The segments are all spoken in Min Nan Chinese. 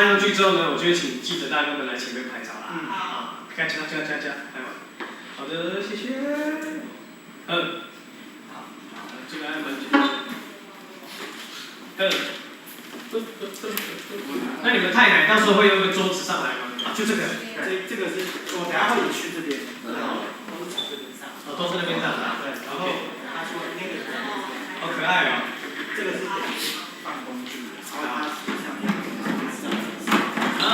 上去之後呢，我就會請記者大哥們來前面拍照啦。嗯。好，加加加加加，拍完。好的，謝謝。嗯。好，這個按門。嗯。那你們太奶到時候會用個桌子上來嗎？啊，就這個。這個是我等下會去這邊，然後都是從這邊上。哦，都是那邊上的。對，然後他說那個。好可愛哦。這個是放工具的，然後它上面是哦。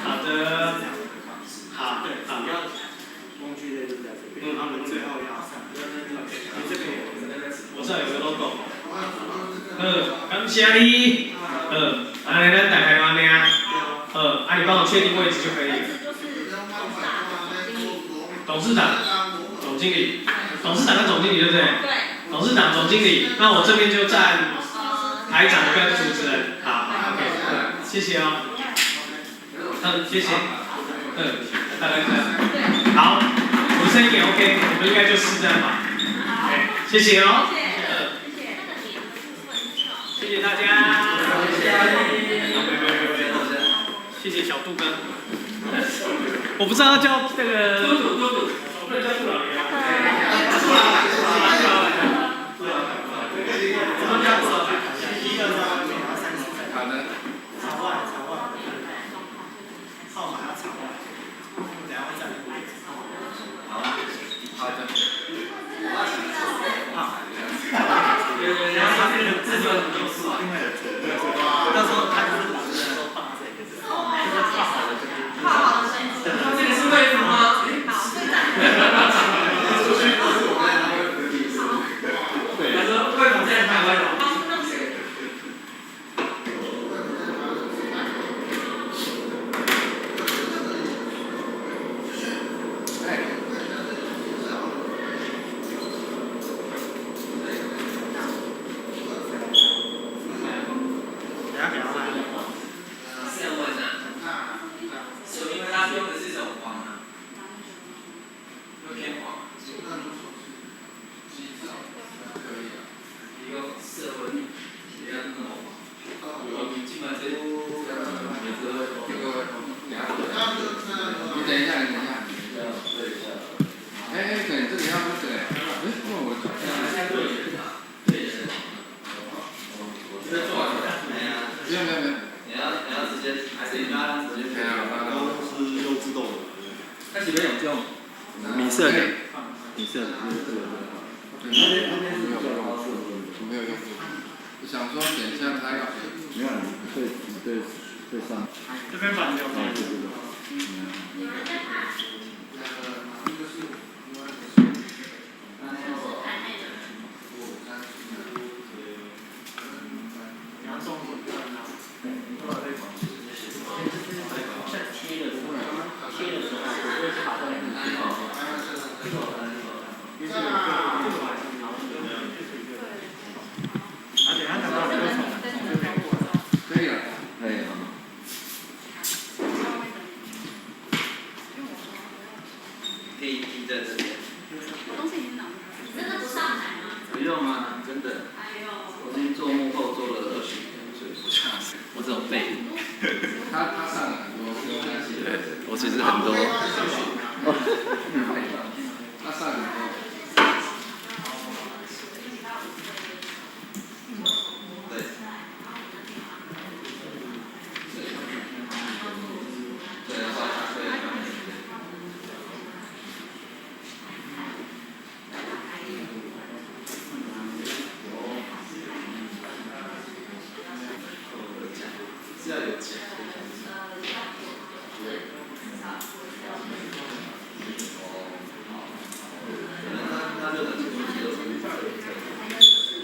好的。好。對，主要工具類就在這邊，他們最後要上。這邊有，我這有個 logo。好，感謝你。好，按呢咱大概按呢啊。好，啊你幫我確定位置就可以了。董事長、總經理，董事長跟總經理對不對？對。董事長、總經理，那我這邊就站台長跟主持人。好，OK，謝謝哦。嗯，謝謝。嗯，大概這樣。好，我的聲音也 OK，我們應該就是這樣吧。好，謝謝哦。謝謝。謝謝大家。謝謝。謝謝小杜哥。我不知道叫這個。杜杜杜杜。我不能叫杜老爺。杜老闆，杜老闆。杜老闆。好的。朝外，朝外。號碼要朝外。等下會站那個位置。好，好的。好。然後他這個這就因為到時候他就是把這個放這個，就是畫好的這邊。畫好的對。這個是位置嗎？好，對。他說貴婦在台灣哦。等下給他拍。色溫啊，是因為它用的是這種黃啊，會偏黃。一個色溫不要那麼黃。我基本上這這個等下，你等一下，你等一下。哎哎，等這個要不對，哎，問我。沒有沒有沒有。你要直接還是你要直接？都是用自動的。它是要用這種米色的，米色的，這個。對，那邊那邊是沒有用，沒有用。我想說，等一下他要。沒有，你對，你對對上。這邊板掉。對對對。可以了，可以了。可以停在這邊。我東西已經拿了。你真的不上台嗎？不用啊，真的。哎呦。我已經做幕後做了20年，所以不差。我只有背。他上了很多，不用擔心。對，我其實很多。他上很多。對。對，對。是要有錢。對。可能他就能出去就出去這這個是。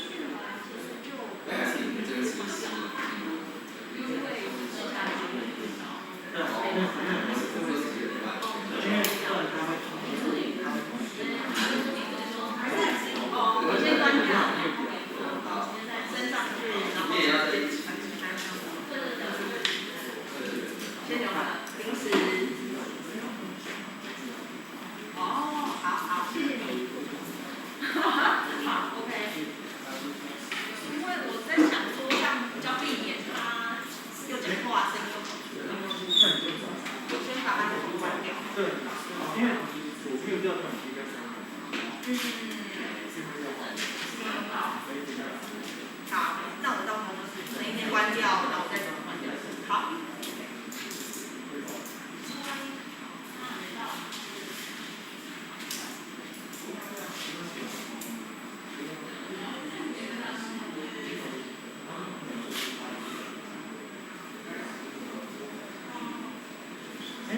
我先關掉。升上去，然後。你也要在一起。對對對。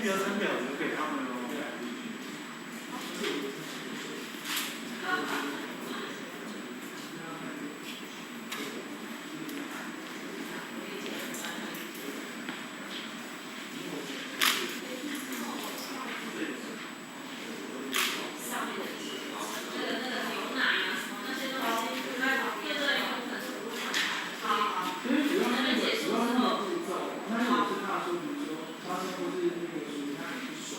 流程表留給他們哦。那個牛奶啊什麼那些東西，對對，有可能是不會其實主要那個主要是那個步驟，那我是怕說，比如說發生或是那個屬於他很不熟，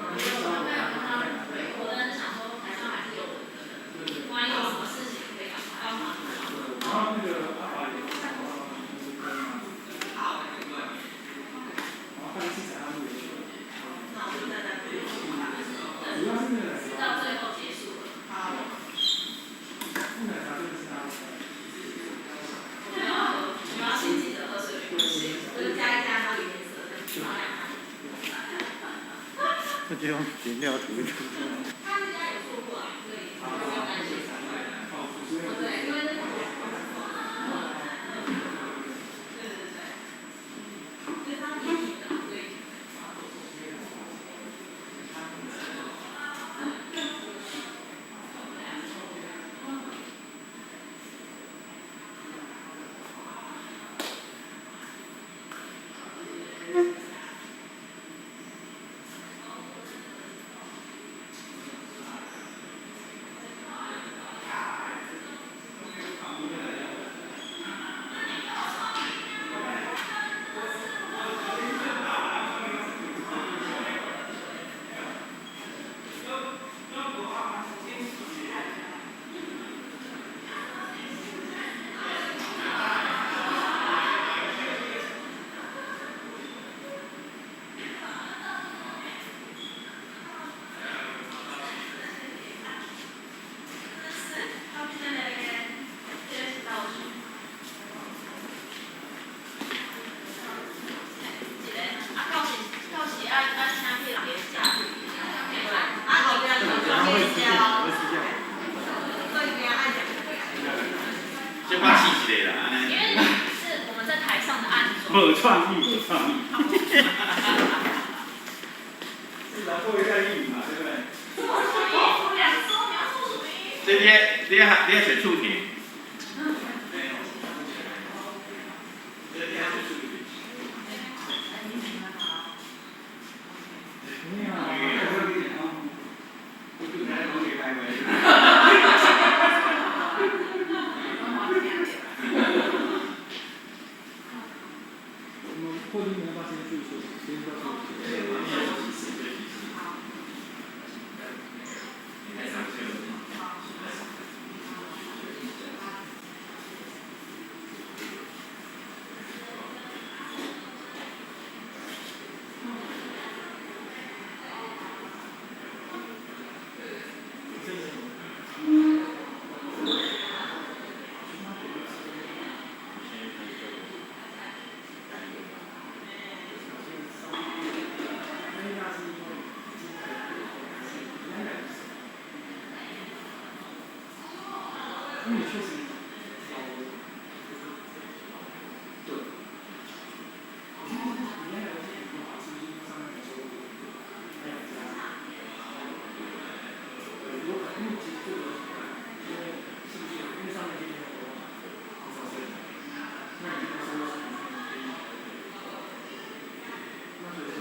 那你稍微對，我真的是想說台上還是有人的，萬一有什麼事情可以趕快幫忙。然後那個阿爸也是然後他的器材他們也有。那我就在那邊，主要是那個奶直茶，到最後結束了。那奶茶真的是他的。沒有，你要先記得喝水沒關係，就是加一加它的顏色。那就用顏料塗一塗。他們家有做過啊，所以不用擔心。對，因為那個。對對對，因為它甜甜的，所以。他們在那邊，現在是倒數。一個啊，到時愛請彼人來食，啊，後壁就會吃掉，會吃掉。先我試一下啦，按呢。因為是我們在台上的暗裝。無創意，無創意。至少過一下癮嘛，對不對？做什麼衣服？兩周你要做什麼衣服？這你愛找厝田。沒有。這你愛找厝田。沒有，我就來講給來我們破冰你要不要先去說？先告訴我。因為你確實老了，對。你那個是是不是上面沒收入？還有加。對，有可能，因為其實這個，因為是不是因為上面今天有多少稅？那你這個收入是不是可以？那所以是。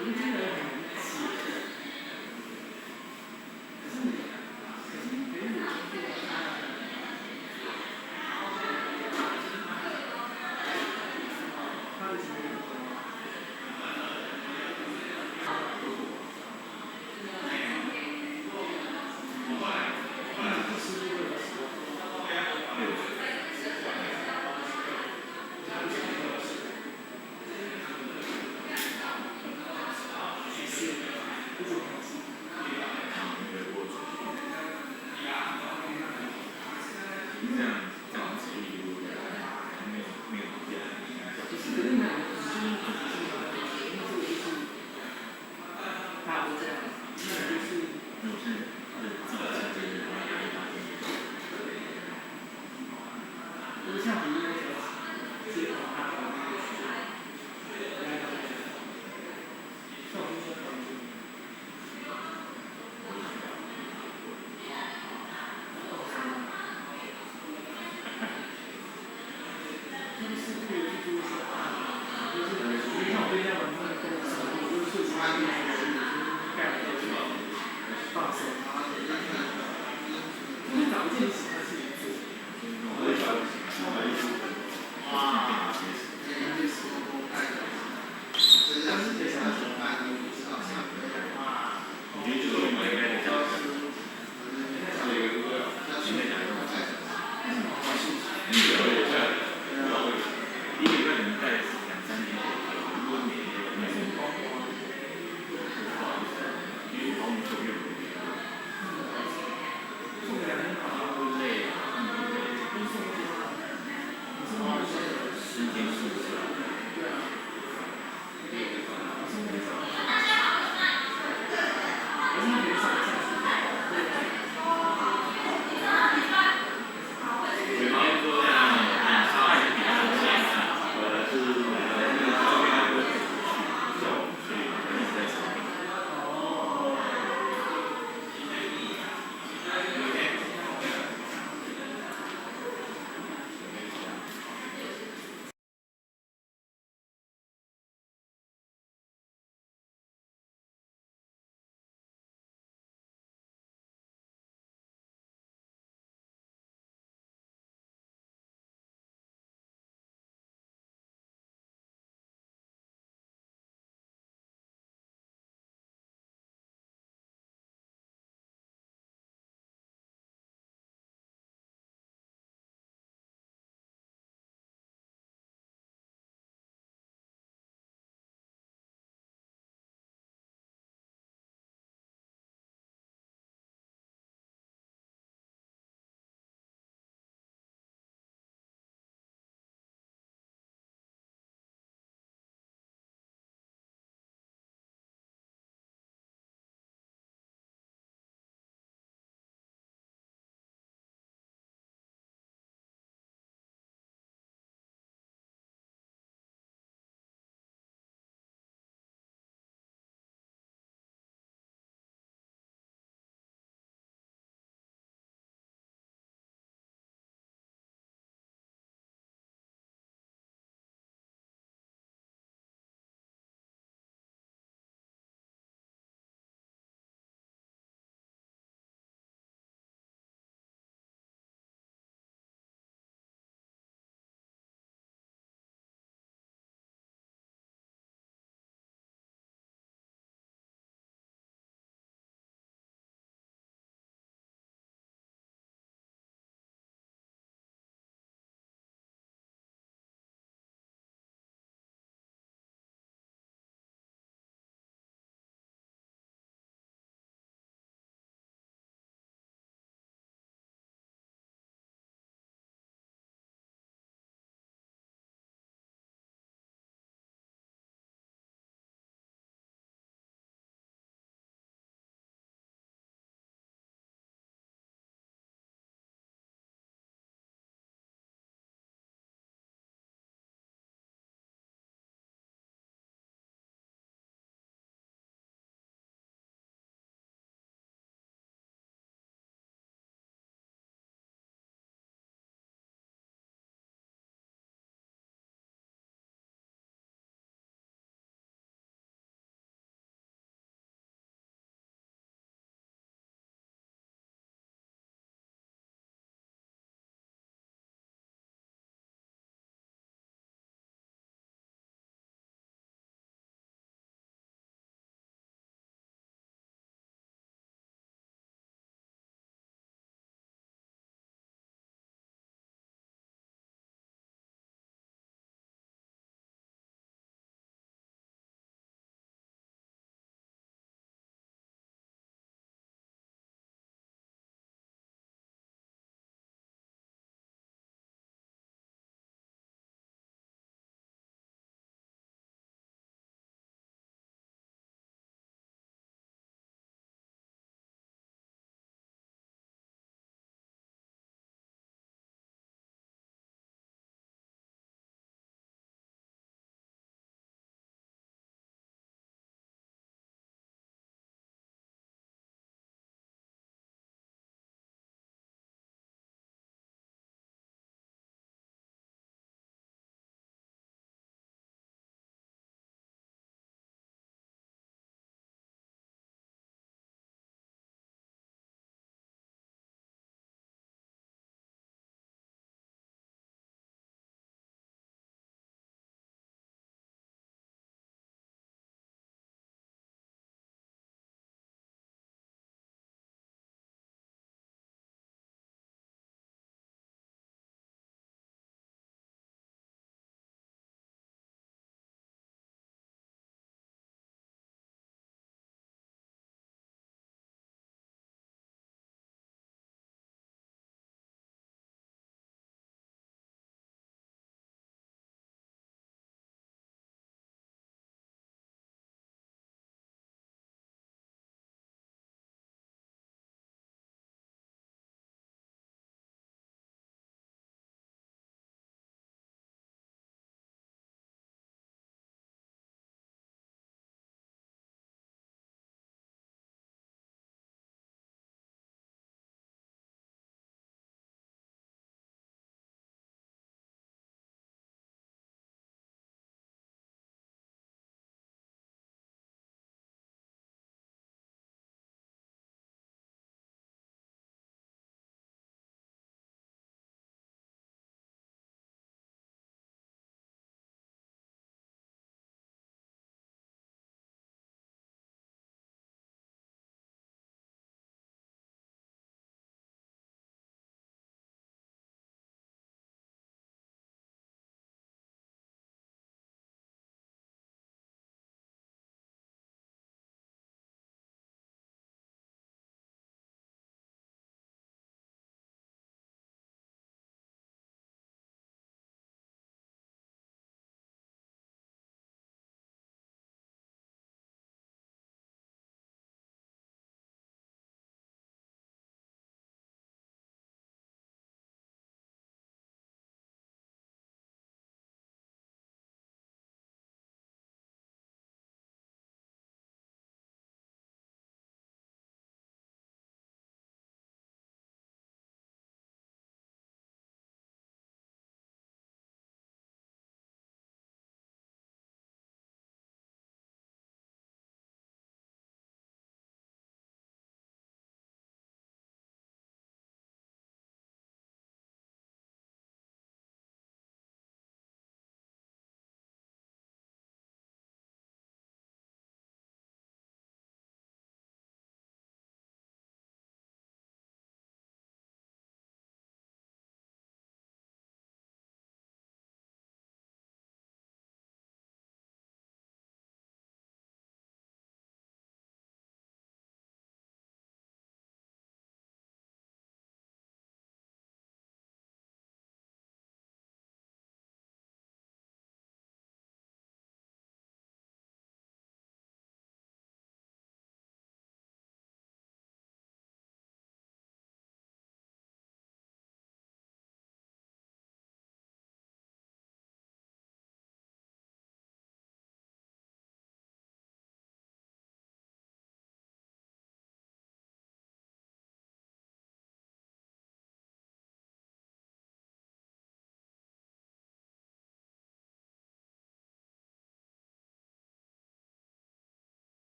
我覺得這個很難解。可是你，可是沒有工作，他的行為那你不吃就會死。這樣這樣子沒有必要。就是，可是你就是不只是因為這個就是大家都這樣，那你就是。沒有，現在自己這個壓力大。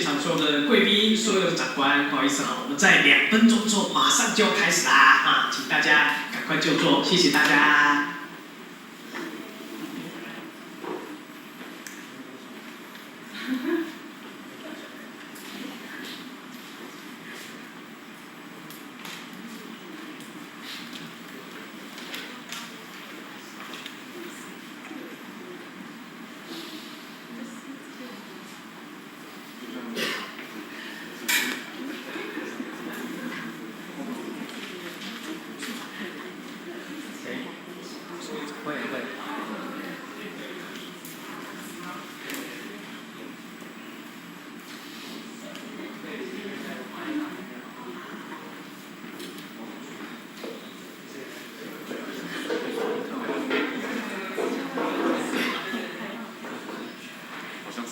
場所有的貴賓、所有的長官，不好意思啊，我們在2分鐘之後馬上就要開始啦，啊，請大家趕快就坐，謝謝大家。會會。好像是。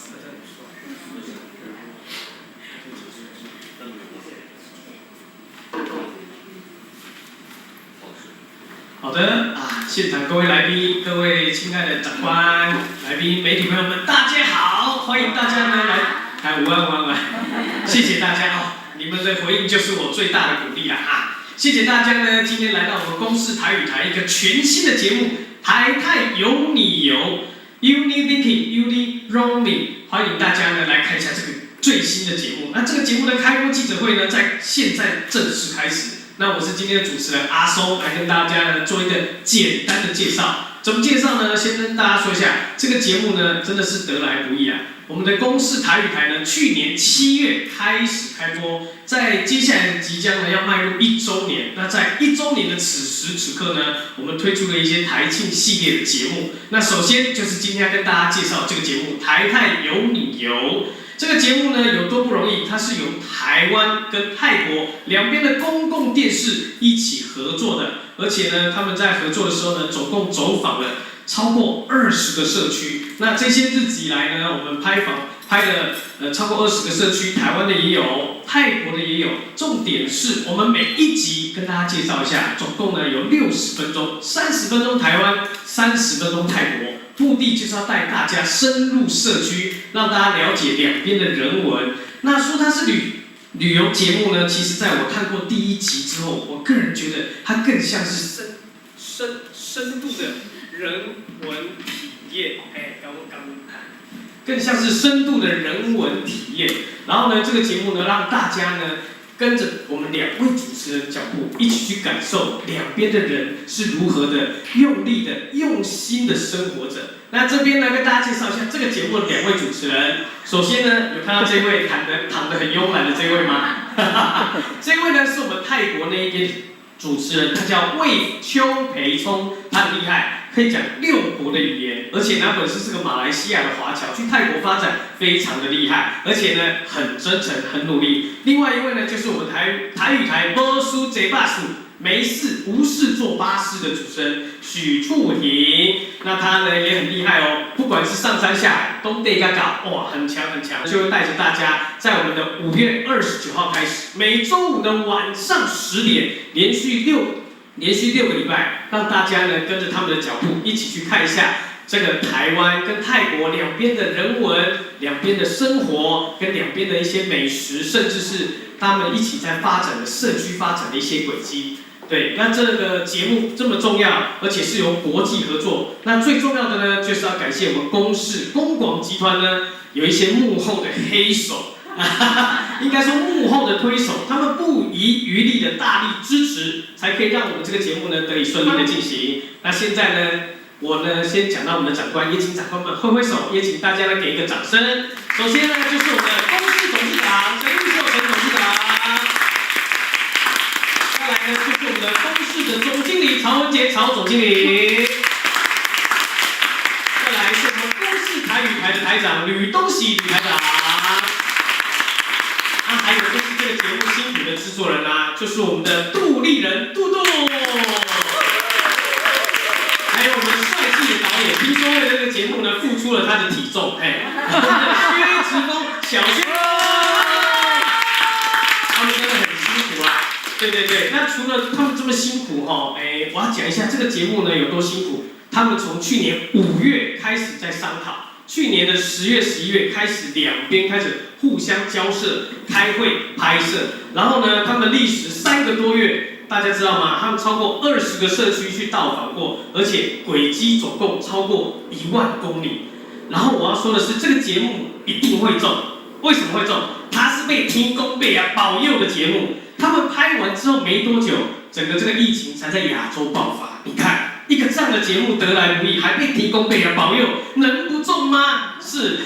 好的啊，現場各位來賓、各位親愛的長官、來賓、媒體朋友們，大家好，歡迎大家呢來，來午安午安午安，謝謝大家哦，你們的回應就是我最大的鼓勵了啊！謝謝大家呢，今天來到我們公視台語台一個全新的節目《台泰有你遊》，有你 Thinking，有你 Roaming，歡迎大家呢來看一下這個最新的節目。那這個節目的開播記者會呢，在現在正式開始。那我是今天的主持人阿松，來跟大家呢做一個簡單的介紹。怎麼介紹呢？先跟大家說一下，這個節目呢真的是得來不易啊。我們的公視台語台呢，去年7月開始開播，在接下來即將呢要邁入一週年。那在一週年的此時此刻呢，我們推出了一些台慶系列的節目。那首先就是今天要跟大家介紹這個節目《台泰有你遊》。這個節目呢有多不容易？它是由台灣跟泰國兩邊的公共電視一起合作的，而且呢，他們在合作的時候呢，總共走訪了超過20個社區。那這些日子以來呢，我們拍訪拍了超過二十個社區，台灣的也有，泰國的也有。重點是我們每一集跟大家介紹一下，總共呢有60分鐘，三十分鐘台灣，三十分鐘泰國。目的就是要帶大家深入社區，讓大家了解兩邊的人文。那說它是旅遊節目呢，其實在我看過第一集之後，我個人覺得它更像是深度的人文體驗。哎，剛剛更像是深度的人文體驗。然後呢，這個節目呢，讓大家呢跟着我們兩位主持人腳步，一起去感受兩邊的人是如何的用力的、用心的生活着。那這邊呢，跟大家介紹一下這個節目的兩位主持人。首先呢，有看到這位躺得很慵懶的這位嗎？這位呢，是我們泰國那一邊主持人，他叫魏邱培聰，他很厲害，可以講6國的語言，而且呢，本身是個馬來西亞的華僑，去泰國發展非常的厲害，而且呢，很真誠，很努力。另外一位呢，就是我們台語台無事坐巴士，沒事無事坐巴士的主持人許處廷，那他呢也很厲害哦，不管是上山下海，東地嘎搞，哇，很強很強，就會帶着大家在我們的5月29號開始，每週五的晚上10點，連續6個禮拜，讓大家呢跟着他們的腳步一起去看一下這個台灣跟泰國兩邊的人文、兩邊的生活跟兩邊的一些美食，甚至是他們一起在發展的社區發展的一些軌跡。對，那這個節目這麼重要，而且是由國際合作。那最重要的呢，就是要感謝我們公視公廣集團呢，有一些幕後的黑手，應該說幕後的推手，他們不遺餘力的大力支持，才可以讓我們這個節目呢得以順利的進行。那現在呢，我呢先講到我們的長官，也請長官們揮揮手，也請大家呢給一個掌聲。首先呢，就是我們的公視董事長陳玉秀陳董事長。再來呢，就是我們的公視的總經理曹文傑曹總經理。再來是我們公視台語台的台長呂東喜呂台長。啊，還有就是這個節目辛苦的製作人啊，就是我們的杜麗人杜杜。還有我們帥氣的導演，聽說為了這個節目呢，付出了他的體重，嘿，我們的薛植峰小薛。他們真的很辛苦啊。對對對，那除了他們這麼辛苦哈，哎，我要講一下這個節目呢有多辛苦。他們從去年5月開始在商討，去。去年的10月、11月开始，两边开始互相交涉、开会、拍摄，然后呢，他们历时3个多月。大家知道吗？他们超过20个社区去到访过，而且轨迹总共超过1万公里。然后我要说的是，这个节目一定会中。为什么会中？它是被天公伯啊保佑的节目。他们拍完之后没多久，整个这个疫情才在亚洲爆发。你看，一个这样的节目得来不易，还被天公伯啊保佑，能不中吗？是。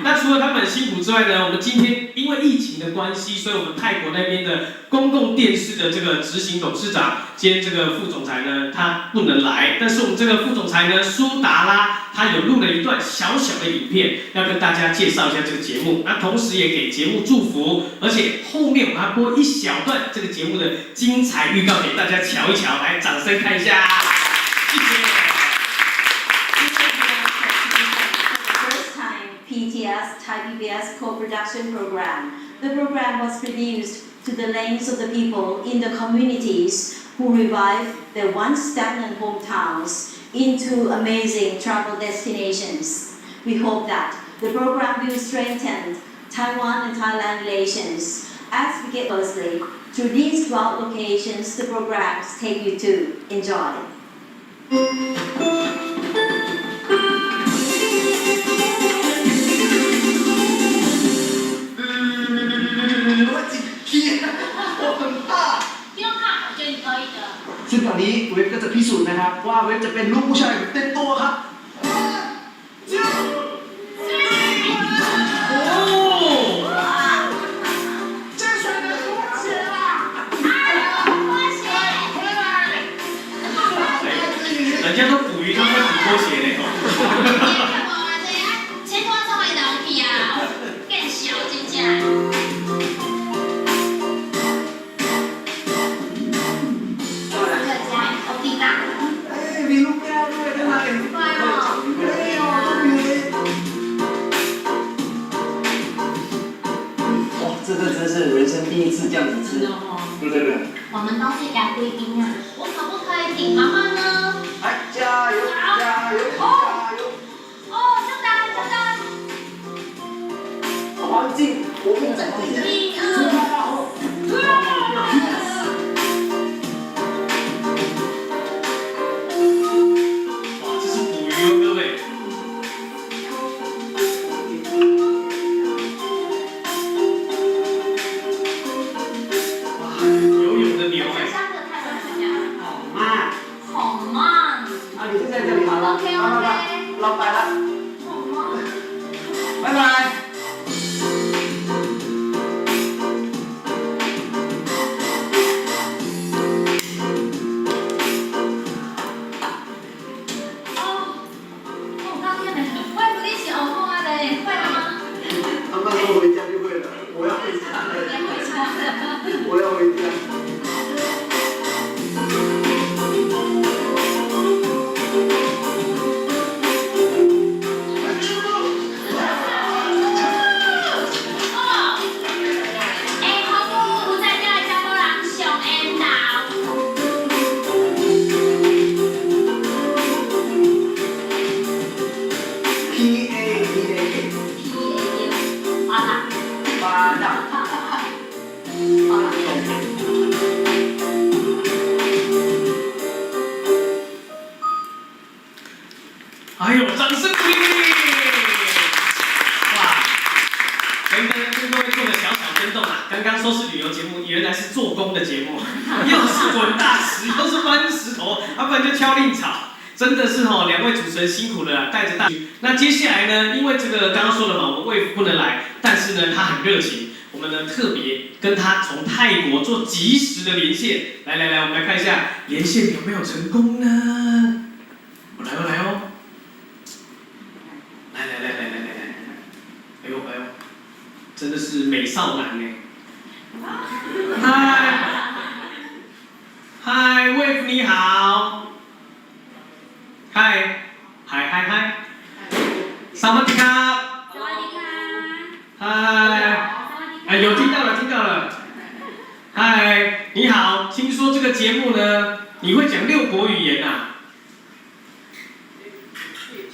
那除了他们很辛苦之外呢，我们今天因为疫情的关系，所以我们泰国那边的公共电视的这个执行董事长兼这个副总裁呢，他不能来。但是我们这个副总裁呢，苏达拉，他有录了一段小小的影片，要跟大家介绍一下这个节目。那同时也给节目祝福，而且后面我们还播一小段这个节目的精彩预告给大家瞧一瞧。来，掌声看一下，谢谢。 First time PTS Thai PBS co-production program. The program was produced to the lanes of the people in the communities who revived their once stagnant hometowns into amazing travel destinations. We hope that the program will strengthen Taiwan and Thailand relations as we get closely to these 12 locations the programs take you to. Enjoy. 我紧张，我很怕。 不用怕，我觉得你可以的。 ซึ่งตอนนี้เวฟก็จะพิสูจน์นะครับ ว่าเวฟจะเป็นลูกผู้ชายแบบเต็มตัวครับ 哦，这水的拖鞋啦！拖鞋。人家都捕鱼，他们在补拖鞋呢。这拖怎会流去啊？见笑真正。客家欧弟吧。 เอ้ยมีลูกแก้วด้วยข้างใน 快哦。 เฮ้ยอ๋อต้องมี哇，这个真是人生第一次这样子吃，真的哦。对对对。我们都是养贵宾啊，我可不可以顶妈妈呢？来，加油，加油，加油！哦，就打就打。环境，我们在一二。哇，这是捕鱼哦，各位。哇，游泳的牛哎。三个太阳怎样？好慢，好慢。啊，你就在这里好了。 OK OK。老板了，好慢。拜拜。哦，我刚听的，我不你是学讲啊嘞，会了吗？他们说回家就会了，我要回家了，回家。我要回家。哦，哎，好久有在遮的查某人上缘投。 P A D A K。 P A U，巴达。巴达。巴达。哎呦，掌声鼓励鼓励！哇，跟跟各位做个小小更动啊！刚刚说是旅游节目，原来是做工的节目，又是滚大石，又是搬石头，要不然就敲蔺草。真的是哦，两位主持人辛苦了，带着大。那接下来呢？因为这个刚刚说了嘛，我们卫福不能来，但是呢，他很热情，我们呢特别跟他从泰国做及时的连线。来来来，我们来看一下连线有没有成功呢？我来哦来哦。来来来来来来来，哎呦哎呦，真的是美少男呢！嗨嗨，卫福你好，嗨嗨嗨嗨，萨瓦迪卡，萨瓦迪卡。嗨，哎，有听到了听到了，嗨，你好，听说这个节目呢，你会讲6国语言呐？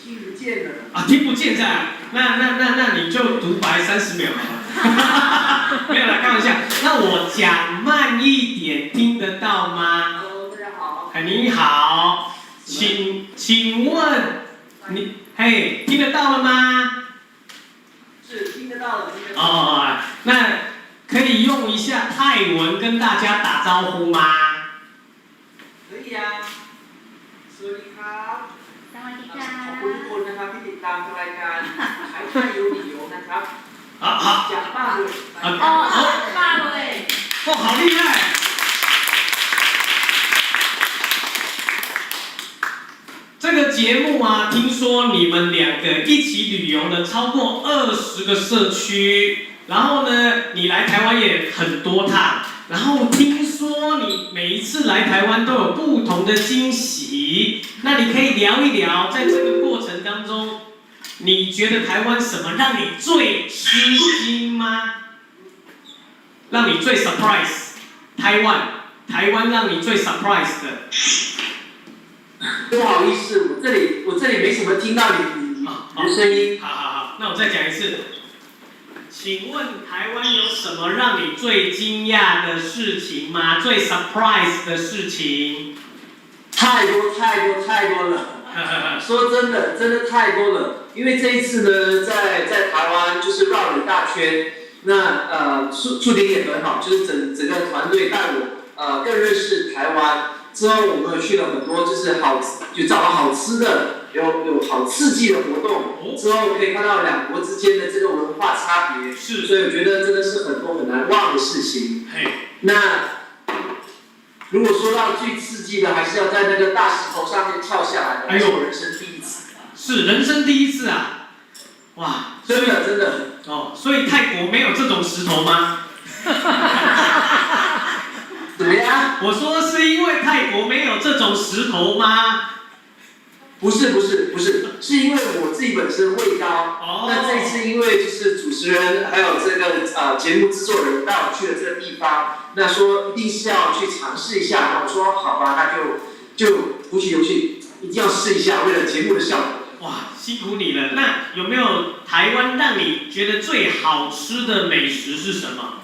听不见了。啊，听不见。健在，那你就独白30秒好了。没有啦，开玩笑。那我讲慢一点，听得到吗？ Hello，大家好。哎，你好，请问你，嘿，听得到了吗？是听得到了，听得到。哦，那可以用一下泰文跟大家打招呼吗？可以啊。สวัสดีครับ สวัสดีค่ะ ขอบคุณทุกคนนะครับที่ติดตามรายการขายไทย有理由นะครับ 好好。 จากป้าเลย 哦，爸喂。哦，好厉害！这个节目啊，听说你们两个一起旅游了超过20个社区，然后呢，你来台湾也很多趟，然后听说你每一次来台湾都有不同的惊喜，那你可以聊一聊，在这个过程当中，你觉得台湾什么让你最吃惊吗？让你最 surprise，台湾，台湾让你最 surprise 的。不好意思，我这里没什么听到你的声音。好好好，那我再讲一次。请问台湾有什么让你最惊讶的事情吗？最 surprise 的事情？太多太多太多了。说真的，真的太多了。因为这一次呢，在台湾就是绕了一大圈。那触点也很好，就是整个团队带我更认识台湾。之后我们去了很多，就是好就找了好吃的，有好刺激的活动。之后可以看到两国之间的这个文化差别，所以我觉得真的是很多很难忘的事情。那如果说到最刺激的，还是要在那个大石头上面跳下来的，哎呦，人生第一次。是人生第一次啊！哇，真的真的哦，所以泰国没有这种石头吗？怎么样？我说是因为泰国没有这种石头吗？不是不是不是，是因为我自己本身畏高。哦。那这一次因为就是主持人还有这个节目制作人带我去了这个地方，那说一定是要去尝试一下。那我说好吧，那就鼓起勇气，一定要试一下，为了节目的效果。哇，辛苦你了。那有没有台湾让你觉得最好吃的美食是什么？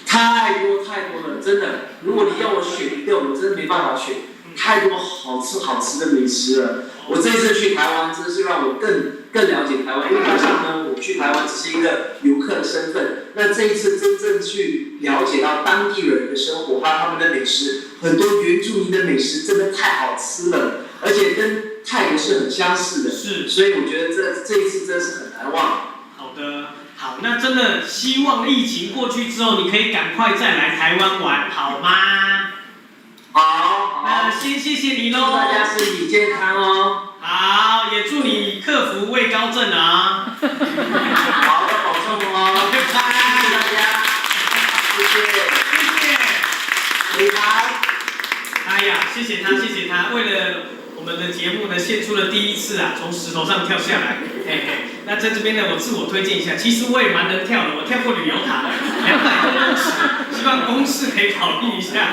太多太多了，真的。如果你要我选一个，我真的没办法选。太多好吃好吃的美食了。我这次去台湾，真的是让我更了解台湾。因为平常呢，我去台湾只是一个游客的身份。那这一次真正去了解到当地人的生活还有他们的美食，很多原住民的美食真的太好吃了，而且跟泰国是很相似的。所以我觉得这一次真的是很难忘。好的，好，那真的希望疫情过去之后，你可以赶快再来台湾玩，好吗？好，那先谢谢你喽。祝大家身体健康哦。好，也祝你克服畏高症啊。好的，保重哦。拜拜。谢谢大家，谢谢，谢谢。拜拜。哎呀，谢谢他，谢谢他，为了我们的节目呢，献出了第一次啊，从石头上跳下来，嘿嘿。那在这边呢，我自我推荐一下，其实我也蛮能跳的，我跳过旅游塔200多公尺，希望公视可以考虑一下。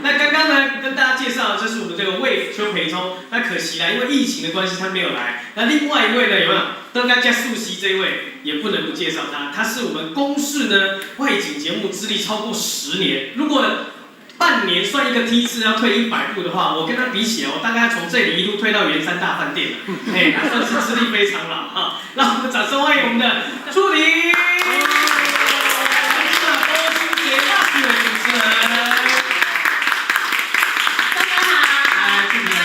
那刚刚呢，跟大家介绍，这是我们这个 Wave 邱培聪，那可惜啦，因为疫情的关系，他没有来。那另外一位呢，有没有？刚刚加素熙这一位，也不能不介绍他，他是我们公视呢外景节目资历超过10年，如果半年算一个梯次要退100步的话，我跟他比起来，我大概从这里一路退到圆山大饭店了，嘿，他算是资历非常老哈。让我们掌声欢迎我们的助理，波主持人。大家好，各位来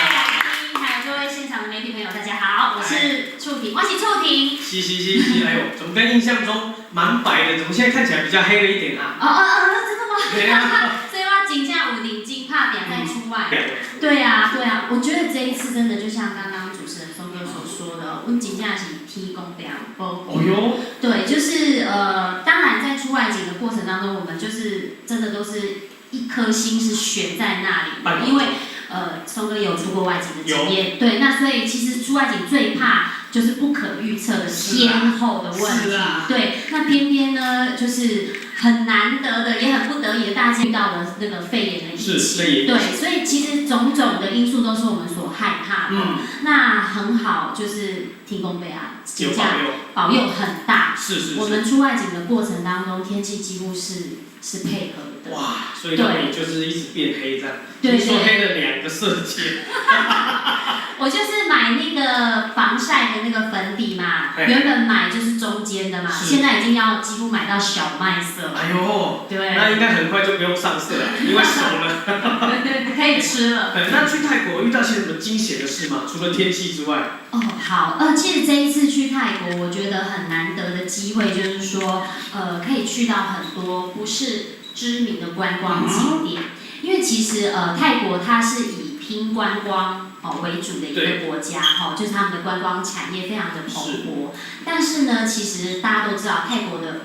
宾，还有各位现场的媒体朋友，大家好，我是触婷，我是触婷。是是是是，哎呦，怎么跟印象中蛮白的，怎么现在看起来比较黑了一点啊？哦哦哦，真的吗？对啊。所以我真正有认真拍拼在出外。对啊，对啊，我觉得这一次真的就像刚刚主持人松哥所说的，我们真正是天公伯保哦哟。对，就是当然在出外景的过程当中，我们就是真的都是一颗心是悬在那里的，因为松哥有出过外景的经验，对，那所以其实出外景最怕就是不可预测的天候的问题，对，那偏偏呢就是很难得的，也很不得已的，大家遇到了那个肺炎的疫情，是肺炎疫对，所以其实种种的因素都是我们所害怕的。那很好，就是天公伯啊，有真正保佑，保佑很大。我们出外景的过程当中，天气几乎是配合的。哇，所以让你就是一直变黑这样，对听说黑了两个色阶。我就是买那个防晒的那个粉底嘛，原本买就是中间的嘛，现在已经要几乎买到小麦色了。哎呦，对，那应该很快就不用上色了，因为熟了，可以吃了。那去泰国遇到些什么惊险的事吗？除了天气之外。哦，好，其实这一次去泰国，我觉得很难得的机会，就是说，可以去到很多不是知名的观光景点，因为其实泰国它是以拼观光为主的一个国家哈，就是他们的观光产业非常的蓬勃。但是呢，其实大家都知道，泰国的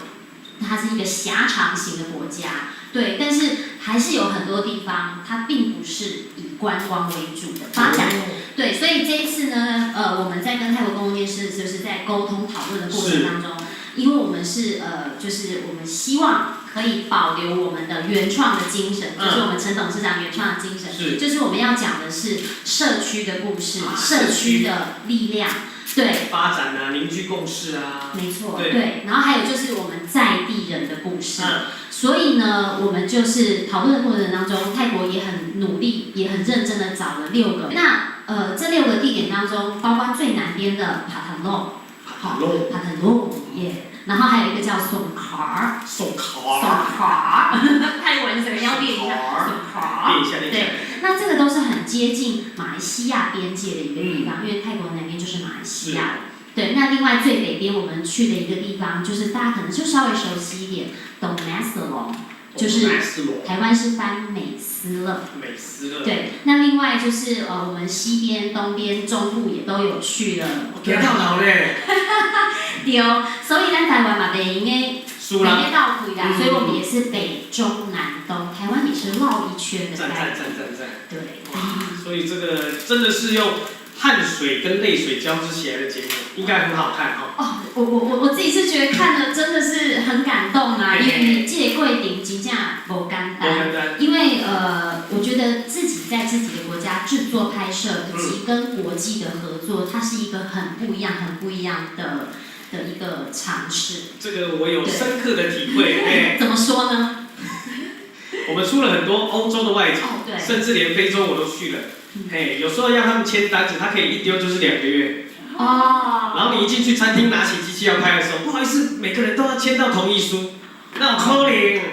它是一个狭长型的国家，对，但是还是有很多地方它并不是以观光为主的发展，对，所以这一次呢，我们在跟泰国公共电视就是在沟通讨论的过程当中，因为我们是就是我们希望可以保留我们的原创的精神，就是我们陈董事长原创的精神，就是我们要讲的是社区的故事，社区的力量，对，发展啊，凝聚共识啊，没错，对，然后还有就是我们在地人的故事，所以呢，我们就是讨论的过程当中，泰国也很努力，也很认真的找了六个，那这六个地点当中，包括最南边的帕塔洛，帕塔洛，帕塔洛耶。然后还有一个叫宋卡尔，宋卡尔，宋卡尔，泰文怎么要练一下？宋卡尔，练一下，练一下。对，那这个都是很接近马来西亚边界的一个地方，因为泰国南边就是马来西亚了。对，那另外最北边我们去的一个地方，就是大家可能就稍微熟悉一点，董马斯隆，就是台湾是翻美斯乐。美斯乐。对，那另外就是我们西边、东边、中部也都有去了。行到老咧。对，所以咱台湾嘛，袂用的，袂用斗开啦，所以我们也是北中南东，台湾也是绕一圈的。赞赞赞赞赞。对。所以这个真的是用汗水跟泪水交织起来的节目，应该很好看哈。哦，我自己是觉得看了真的是很感动啊，因为这个过程真正无简单。无简单。因为我觉得自己在自己的国家制作拍摄，以及跟国际的合作，它是一个很不一样、很不一样的一个尝试。这个我有深刻的体会。哎，怎么说呢？我们出了很多欧洲的外景，甚至连非洲我都去了。嘿，有时候要他们签单子，他可以一丢就是2个月。然后你一进去餐厅，拿起机器要拍的时候，不好意思，每个人都要签到同意书，那有可能。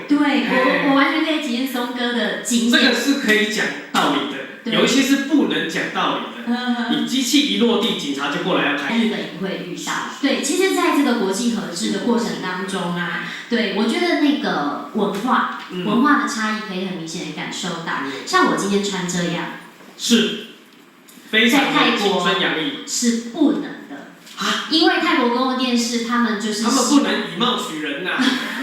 对，我完全可以体验松哥的经验。这个是可以讲道理的，有一些是不能讲道理的。你机器一落地，警察就过来要拍。日本也会遇到。对，其实在这个国际合制的过程当中啊，对，我觉得那个文化的差异可以很明显的感受到。像我今天穿这样，是非常在泰青春洋溢，是不能的啊，因为泰国公共电视他们就是他们不能以貌取人呐，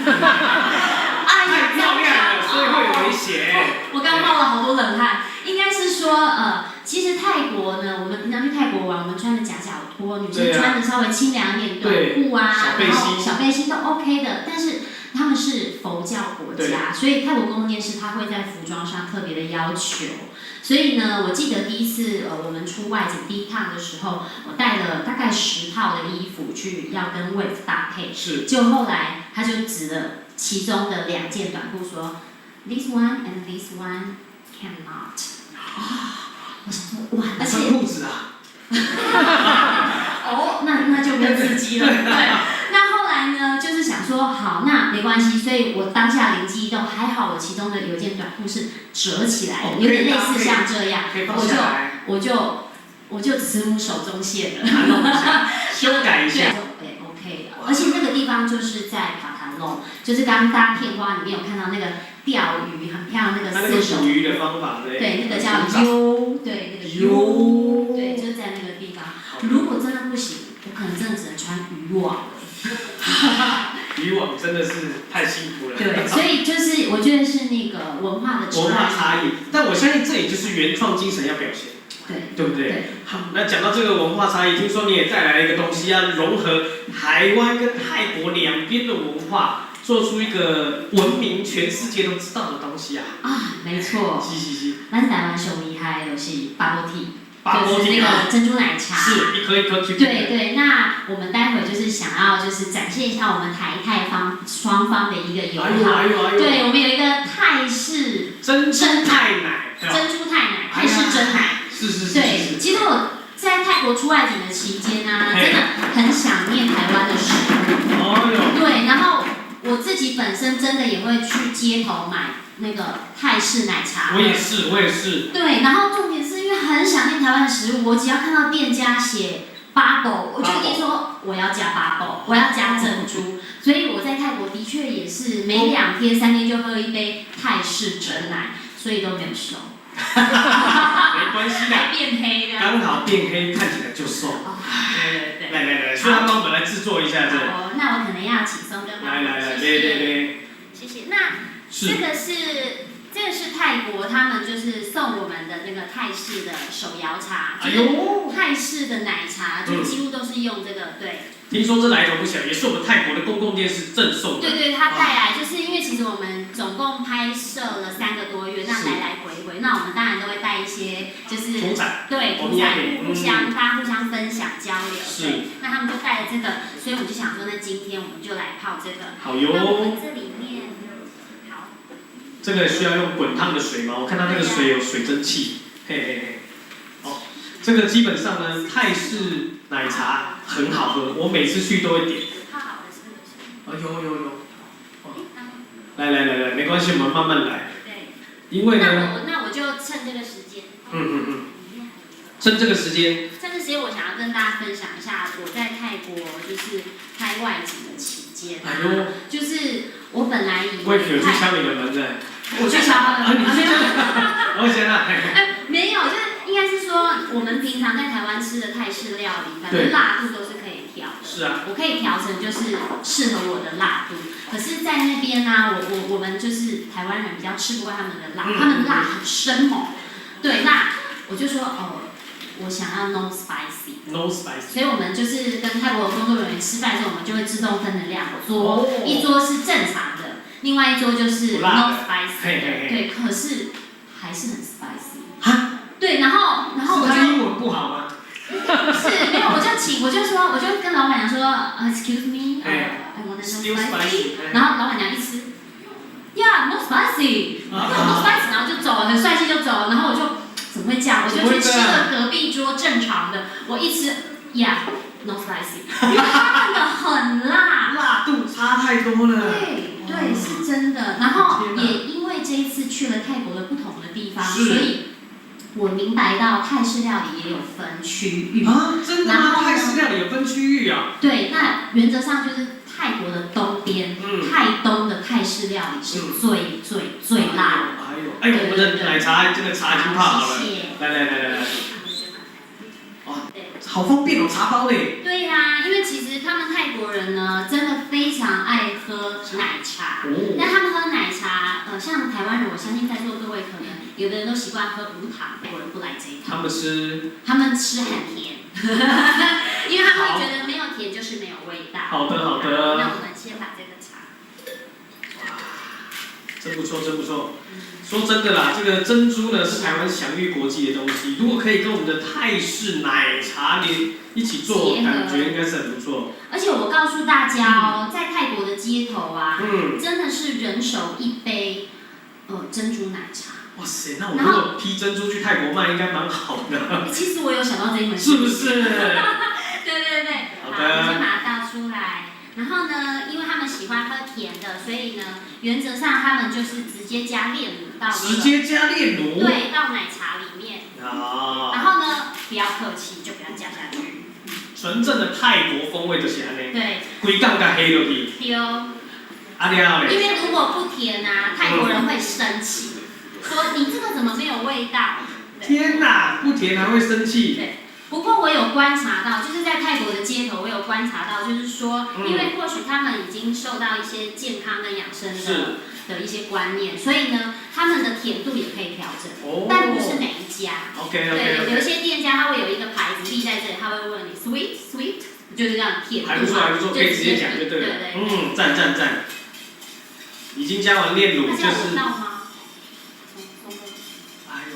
太漂亮了，所以会有危险。我刚冒了好多冷汗，应该是说其实泰国呢，我们平常去泰国玩，我们穿的夹脚拖，女生穿的稍微清凉一点短裤啊，然后小背心都 OK 的。但是他们是佛教国家，所以泰国公共电视它会在服装上特别的要求。所以呢，我记得第一次我们出外景第一趟的时候，我带了大概10套的衣服去要跟 Wave 搭配，就后来他就指了其中的2件短裤说，This one and this one cannot。啊，我想说哇，而且穿裤子啊。哦，那就更刺激了。对，那后来呢，就是想说好，那没关系，所以我当下灵机一动，还好我其中的有一件短裤是折起来的，有点类似像这样，我就慈母手中线了，修改一下，对，OK 了。而且那个地方就是在帕塔隆，就是刚刚大家片花里面有看到那个钓鱼很漂亮那个四手捕鱼的方法，对，对，那个叫悠，对，那个悠，对，就是在那个地方。如果真的不行，我可能真的只能穿渔网了。渔网真的是太辛苦了。对，所以就是我觉得是那个文化的差异，但我相信这也就是原创精神要表现。对，对不对？好，那讲到这个文化差异，听说你也带来一个东西，要融合台湾跟泰国两边的文化。做出一个闻名全世界都知道的东西啊！啊，没错，是是是，咱台湾上厉害的就是 bubble tea， bubble 就是 tea 那个珍珠奶茶。是一颗一颗去。对对，那我们待会就是想要就是展现一下我们台泰方双方的一个友哎呦好。哎呦哎呦！对，我们有一个泰式珍珠泰奶，珍珠泰奶，泰式珍奶。是是是。对，其实我在泰国出外景的期间呢，真的很想念台湾的食物。哦哟。对，然后我自己本身真的也会去街头买那个泰式奶茶。我也是，我也是。对，然后重点是因为很想念台湾的食物，我只要看到店家写 bubble，我就一定说我要加 bubble，我要加珍珠。所以我在泰国的确也是每2天3天就喝一杯泰式珍奶，所以都没有瘦。没关系的，还变黑的。刚好变黑，看起来就瘦。对对对。来来来，所以他帮我们来制作一下这个。哦，那我可能要请松哥帮来来来，对对对。谢谢。那这个是泰国他们就是送我们的那个泰式的手摇茶，哎呦，泰式的奶茶就几乎都是用这个，对。听说这来头不小，也是我们泰国的公共电视赠送的。对对，他带来就是因为其实我们总共拍摄了3个多月，那来来回回，那我们当然都会带一些就是土产，对，土产互相大家互相分享交流。是。那他们就带了这个，所以我就想说，那今天我们就来泡这个。好哟。那我们这里面，好。这个需要用滚烫的水吗？我看到那个水有水蒸气，嘿嘿嘿。哦，这个基本上呢，泰式奶茶很好喝，我每次去都会点。泡好了是不是？啊，有有有。哦，来来来来，没关系，我们慢慢来。对。因为呢。那我就趁这个时间。趁这个时间。趁这个时间，我想要跟大家分享一下我在泰国就是拍外景的期间。哎呦。就是我本来以为。贵妇有去敲你的门的。我去敲他的门。没有。我先啊。哎，没有，就是应该是说我们平常在台湾吃的泰式料理，反正辣度都是可以调的。是啊。我可以调成就是适合我的辣度。可是，在那边呢，我们就是台湾人比较吃不惯他们的辣，他们辣很生猛。对，那我就说哦，我想要 no spicy。 no spicy。所以我们就是跟泰国的工作人员吃饭的时候，我们就会自动分成两桌，一桌是正常的，另外一桌就是 no spicy。对，可是还是很 spicy。哈？对，然后我就。他英文不好吗？是，没有，我就请，我就说，我就跟老板娘说，excuse me，I want no spicy。然后老板娘一吃，Yeah，no spicy，no spicy，然后就走了，很帅气就走了。然后我就怎么会这样？我就去吃了隔壁桌正常的，我一吃，Yeah，no spicy，因为他们的很辣，辣度差太多了。对对，是真的。然后也因为这一次去了泰国的不同的地方，所以我明白到泰式料理也有分区域。啊，真的吗？泰式料理有分区域啊？对，那原则上就是泰国的东边，泰东的泰式料理是最最最辣的。哎呦，哎，我们的奶茶这个茶已经泡好了，来来来来来。哇，好方便哦，茶包嘞。对呀，因为其实他们泰国人呢，真的非常爱喝奶茶。那他们喝奶茶，像台湾人，我相信在座各位可能有的人都习惯喝无糖，泰国人不来这一套。他们吃。他们吃很甜，因为他们会觉得没有甜就是没有味道。好的好的。那我们先把这个茶。哇，真不错真不错。说真的啦，这个珍珠呢是台湾享誉国际的东西，如果可以跟我们的泰式奶茶连一起做，感觉应该是很不错。而且我告诉大家哦，在泰国的街头啊，真的是人手一杯，珍珠奶茶。哇塞，那我如果批珍珠去泰国卖，应该蛮好的。其实我有想到这一门，是不是？对对对，好的。我先把它倒出来。然后呢，因为他们喜欢喝甜的，所以呢，原则上他们就是直接加炼乳到。直接加炼乳。对，到奶茶里面。然后呢，不要客气，就给它加下去。纯正的泰国风味就是按呢。对。规工共下落去。对。啊了咧。因为如果不甜啊，泰国人会生气，说你这个怎么没有味道？天哪，不甜还会生气。对。不过我有观察到，就是在泰国的街头，我有观察到，就是说，因为或许他们已经受到一些健康跟养生的一些观念，所以呢，他们的甜度也可以调整，但不是每一家。 对，有一些店家他会有一个牌子立在这里，他会问你 sweet sweet，就是这样甜度。还不错，还不错，可以直接讲就对了。对对。嗯，赞赞赞。已經加完煉乳，那這樣就是有到嗎？松松哥，哎呦，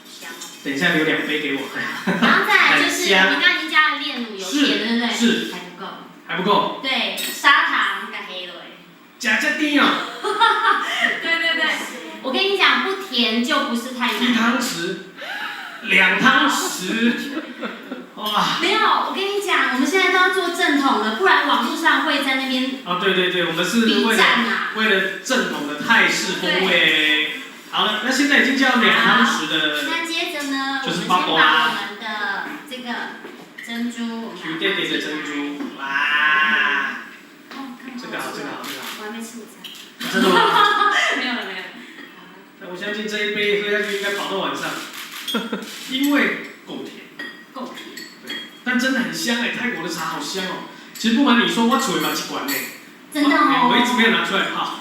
香哦。等一下留兩杯給我。然後再來就是，很香你剛剛已經加了煉乳，有甜，對不對？是。還不夠。還不夠。對，砂糖佮黑落。呷遮甜哦。對對對，我跟你講，不甜就不是泰一奶。湯匙，2湯匙，哇！沒有，我跟你講，我們現在都要做正統的，不然網絡上會在那邊啊，對對對，我們是比為了讚啊。為了正統的泰式風味。好了，那現在已經加了兩湯匙的。那接着呢，我就是們先把 bubble 啦我們的這個珍珠，我們 Q 點點的珍珠，哇！哦，看這個好，這個好，這個好。我還沒吃午餐。真的嗎？沒有了，沒有了。但我相信這一杯喝下去應該飽到晚上，因為夠甜。夠甜。對，但真的很香哎，泰國的茶好香哦。其實不瞞你說，我厝裡嘛一罐呢。真的哦。我一直沒有拿出來泡。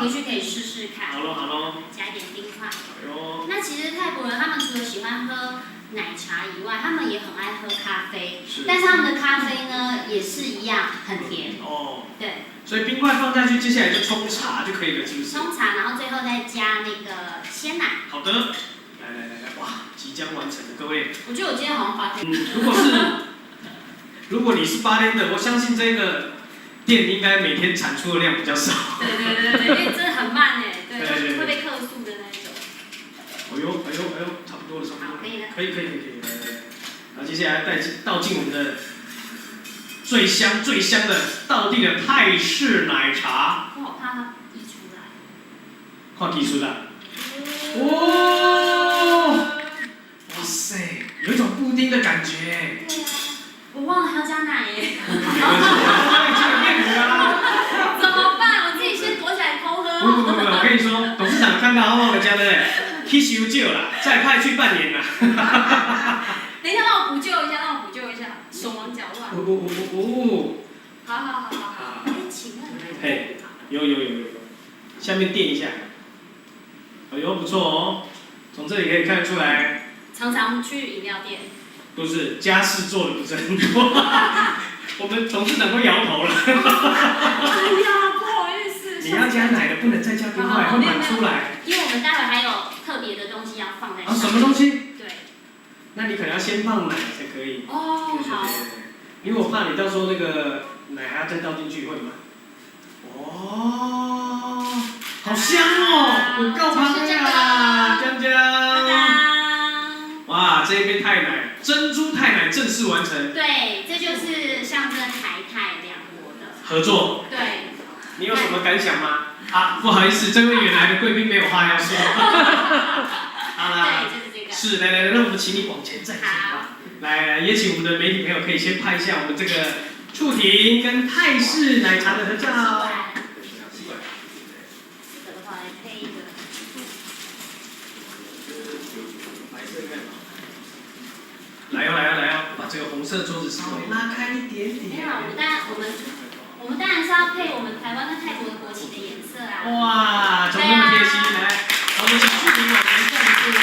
回去可以試試看。好咯，好咯。加一點冰塊。哎呦。那其實泰國人他們除了喜歡喝奶茶以外，他們也很愛喝咖啡。是。但是他們的咖啡呢，也是一樣很甜。哦。對。所以冰塊放下去，接下來就沖茶就可以了，是不是？沖茶，然後最後再加那個鮮奶。好的，來來來來，哇，即將完成了，各位。我覺得我今天好像八天。如果你是bartender，我相信這個店應該每天產出的量比較少。對對對對，因為真的很慢哎，對，會被客訴的那一種。哎呦哎呦哎呦，差不多了，差不多了。好，可以了。可以可以可以可以，來來來，然後接下來帶倒進我們的最香最香的道地的泰式奶茶。我好怕它溢出來。看技術啦。哦，哇塞，有一種布丁的感覺。對啊，我忘了還要加奶耶。沒關係，我幫你加個煉乳啊。怎麼辦？我自己先躲起來偷喝。不不不不，我跟你說，董事長看到他忘了加對不對？去修舊啦，再派去半年啦。等一下，讓我補救一下，讓我補救一下，手忙腳亂。哦哦哦哦。好好好好好。哎，請問。嘿，有有有有有，下面墊一下。哎呦，不錯哦，從這裡可以看得出來。常常去飲料店。不是，家事做的不是很多。我們董事長都搖頭了。哎呀，不好意思。你要加奶的，不能再加冰塊，會滿出來。因為我們待會還有特別的東西要放在上面。啊，什麼東西？對。那你可能要先放奶才可以。哦，好。因為我怕你到時候那個奶還要再倒進去會滿。哦，好香哦！有夠香啊，江江。哇，這一杯泰奶，珍珠泰奶正式完成。對，這就是象徵台泰兩國的合作。對。你有什麼感想嗎？啊，不好意思，這位遠來的貴賓沒有話要說。好啦。對，就是這個。是，來來來，那我們請你往前站一下吧。來來，也請我們的媒體朋友可以先拍一下我們這個觸婷跟泰式奶茶的合照。這個的話來配一個。來哦來哦來哦，把這個紅色桌子稍微拉開一點點。沒有，我們當然是要配我們台灣跟泰國的國旗的顏色啊。哇，怎麼那麼貼心？來，我們請觸婷往前站一步。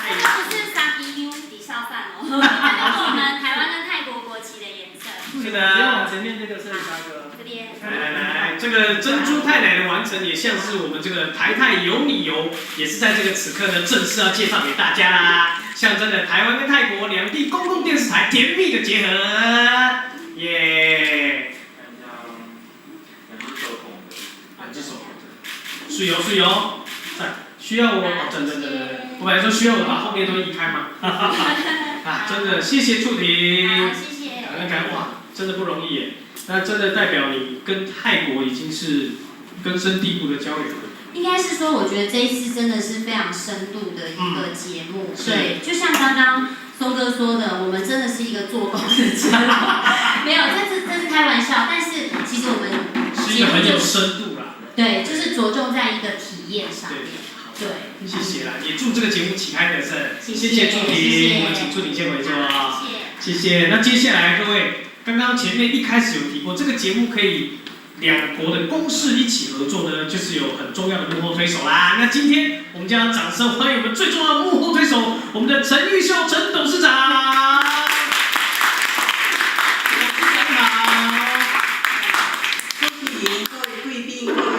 這個不是三比妞底下散哦，這個是我們台灣跟泰國國旗的顏色。是的。直接往前面這個攝影大哥。這邊。來來來，這個珍珠泰奶的完成，也像是我們這個台泰有你遊，也是在這個此刻呢，正式要介紹給大家啦。象徵着台灣跟泰國兩地公共電視台甜蜜的結合，耶！兩隻手捧的，兩隻手捧著，水哦水哦，在需要我，等等等等，我本來說需要我把後面都移開嘛，啊，真的謝謝觸婷，好，謝謝。感恩感恩，哇，真的不容易耶，那真的代表你跟泰國已經是根深蒂固的交流了。應該是說，我覺得這一次真的是非常深度的一個節目，對，就像剛剛松哥說的，我們真的是一個做工的節目，沒有，這是開玩笑，但是其實我們是一個很有深度啦，對，就是着重在一個體驗上面，對，謝謝啦，也祝這個節目旗開得勝，謝謝祝婷，我們請祝婷先回座，謝謝。那接下來各位，剛剛前面一開始有提過，這個節目可以兩國的公視一起合作呢，就是有很重要的幕後推手啦。那今天我們將掌聲歡迎我們最重要的幕後推手，我們的陳玉秀陳董事長。董事長好。各位貴賓、各位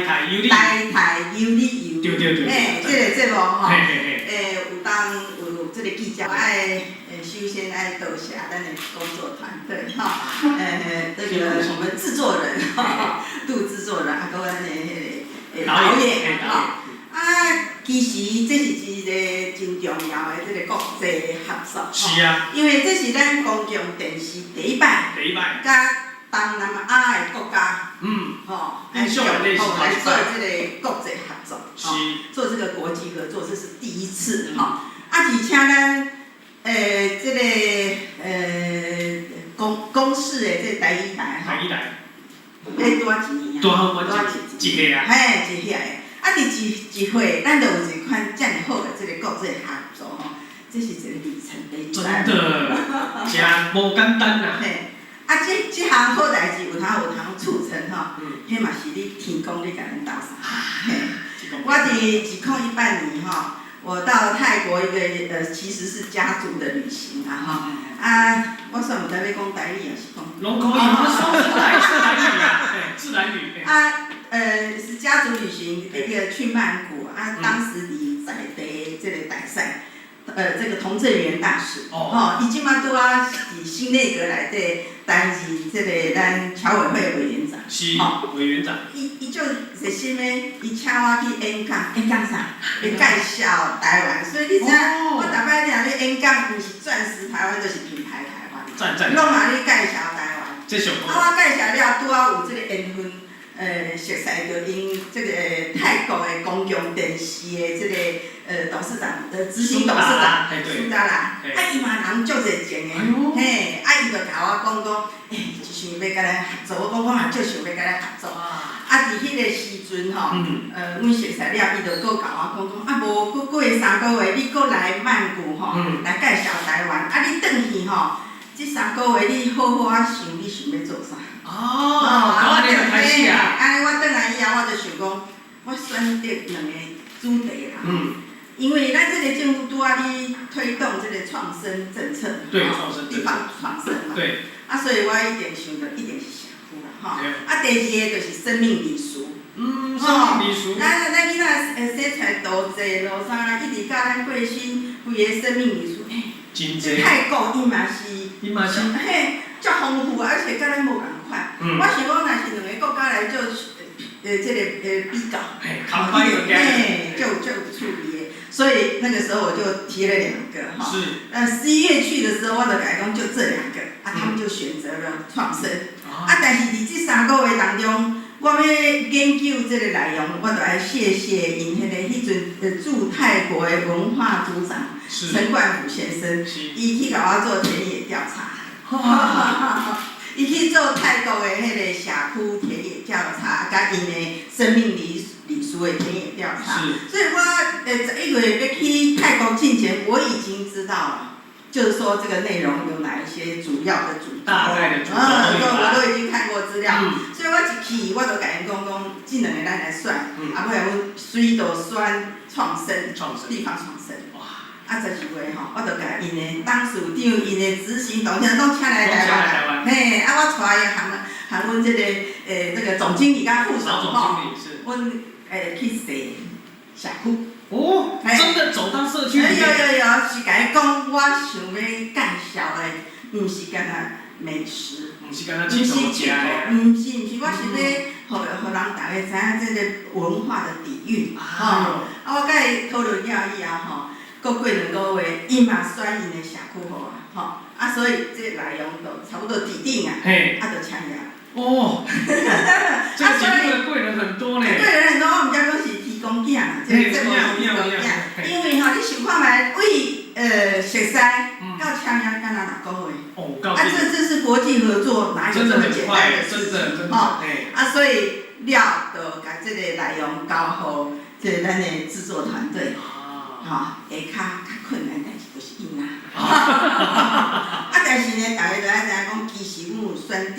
台有你，台台有你遊，嘿，這个節目吼，有當有這个記者愛，首先愛多謝咱的工作團隊吼，這個我們製作人，杜製作人，啊，閣阮的彼个導演，吼，啊，其實這是一個真重要的這个國際合作，因為這是咱公共電視第一擺，第一擺，佮東南亞的國家，吼，來做這个國際合作，做這個國際合作，這是第一次，吼，啊，而且咱，這个公視的這个台語台，台語台，拄仔一年啊，拄好滿一歲啊，嘿，一歲的，啊，佇一歲，咱就有一款遮爾好的這个國際合作吼，這是一個里程碑。真的，真無簡單啊。嘿，啊，這項好代誌有通促成吼，彼嘛是你天公咧共咱鬥相共。嘿，我佇2018年吼，我到泰國一個其實是家族的旅行啦吼，啊，我煞毋知欲講台語抑是講。攏可以，我們雙聲台自來語啊，自來語。啊，是家族旅行，一個去曼谷啊，當時佇在地這個大使，這個童振源大使，吼，伊這馬拄仔佇新內閣內底擔任這個咱僑委會委員長，是，委員長。伊足熱心的，伊請我去演講，演講啥？伊介紹台灣，所以你知影，我逐擺聽咧演講，毋是鑽石台灣，就是品牌台灣，攏嘛咧介紹台灣。這上啊，我介紹了，拄仔有這個緣分，熟似著𪜶這個泰國的公共電視的這個董事長，執行董事長蘇達拉，啊，伊嘛人足熱情的，嘿，啊，伊就共我講講，欸，伊想欲共咱合作，我講我嘛足想欲共咱合作。啊，佇彼個時陣吼，阮熟似了，伊就閣共我講講，啊，無閣過3個月，你閣來曼谷吼，來介紹台灣，啊，你轉去吼，這三個月你好好仔想，你想欲做啥？哦，啊，我轉來，按呢我轉來以後，我就想講，我選擇兩个主題啦。因為咱這個政府拄仔咧推動這個創生政策，對，創生地方創生嘛。對。啊，所以我一定想著一定是社區啦，吼。啊，第二个就是生命禮俗。生命禮俗。咱囡仔生出來多濟路啥，一直到咱過身，規个生命禮俗，欸，真濟。泰國伊嘛是，伊嘛是，嘿，足豐富，而且佮咱無仝款。我想講，若是兩个國家來做，這个比較，嘿，就有趣味的。所以那個時候我就提了兩個哈。是。11月去的時候，我就共伊講就這兩個，啊，他們就選擇了創生。啊，但是佇這三個月當中，我欲研究這個內容，我就愛謝謝𪜶彼个彼陣駐泰國的文化組長陳冠甫先生，伊去共我做田野調查。伊去做泰國的彼个社區田野調查，佮𪜶的生命禮俗的田野調查。所以我11月欲去泰國進前，我已經知道了，就是說這個內容有哪一些主要的主軸，大概的主軸，我都已經看過資料，所以我一去我就共𪜶講講，這兩个咱來選，啊，尾仔阮隨就選創生，地方創生。啊，12月吼，我就共𪜶的董事長、𪜶的執行董事長攏請來台灣，嘿，啊，我帶伊含阮這個這個總經理佮副總吼，阮去踅社區。哦，真的走到社區裡面。有有有，是共伊講，我想欲介紹的，毋是干焦美食，毋是干焦𨑨迌食的，毋是毋是，我是欲予人逐家知影這个文化的底蘊，吼。啊，我佮伊討論了以後吼，閣過2個月，伊嘛選𪜶的社區予我，吼。啊，所以這個內容就差不多佇頂啊，啊，就簽約。哦，這個節目的貴人很多呢。貴人很多，我毋才講是天公囝啦，這個節目是天公囝，因為吼，你想看覓，為熟似到簽約敢若6個月，啊，這是國際合作，哪有這麼簡單的事情？吼，啊，所以了就共這個內容交予這個咱的製作團隊，吼，下跤較困難代誌就是𪜶啦。啊，但是呢，逐家都愛知影講，其實阮有選擇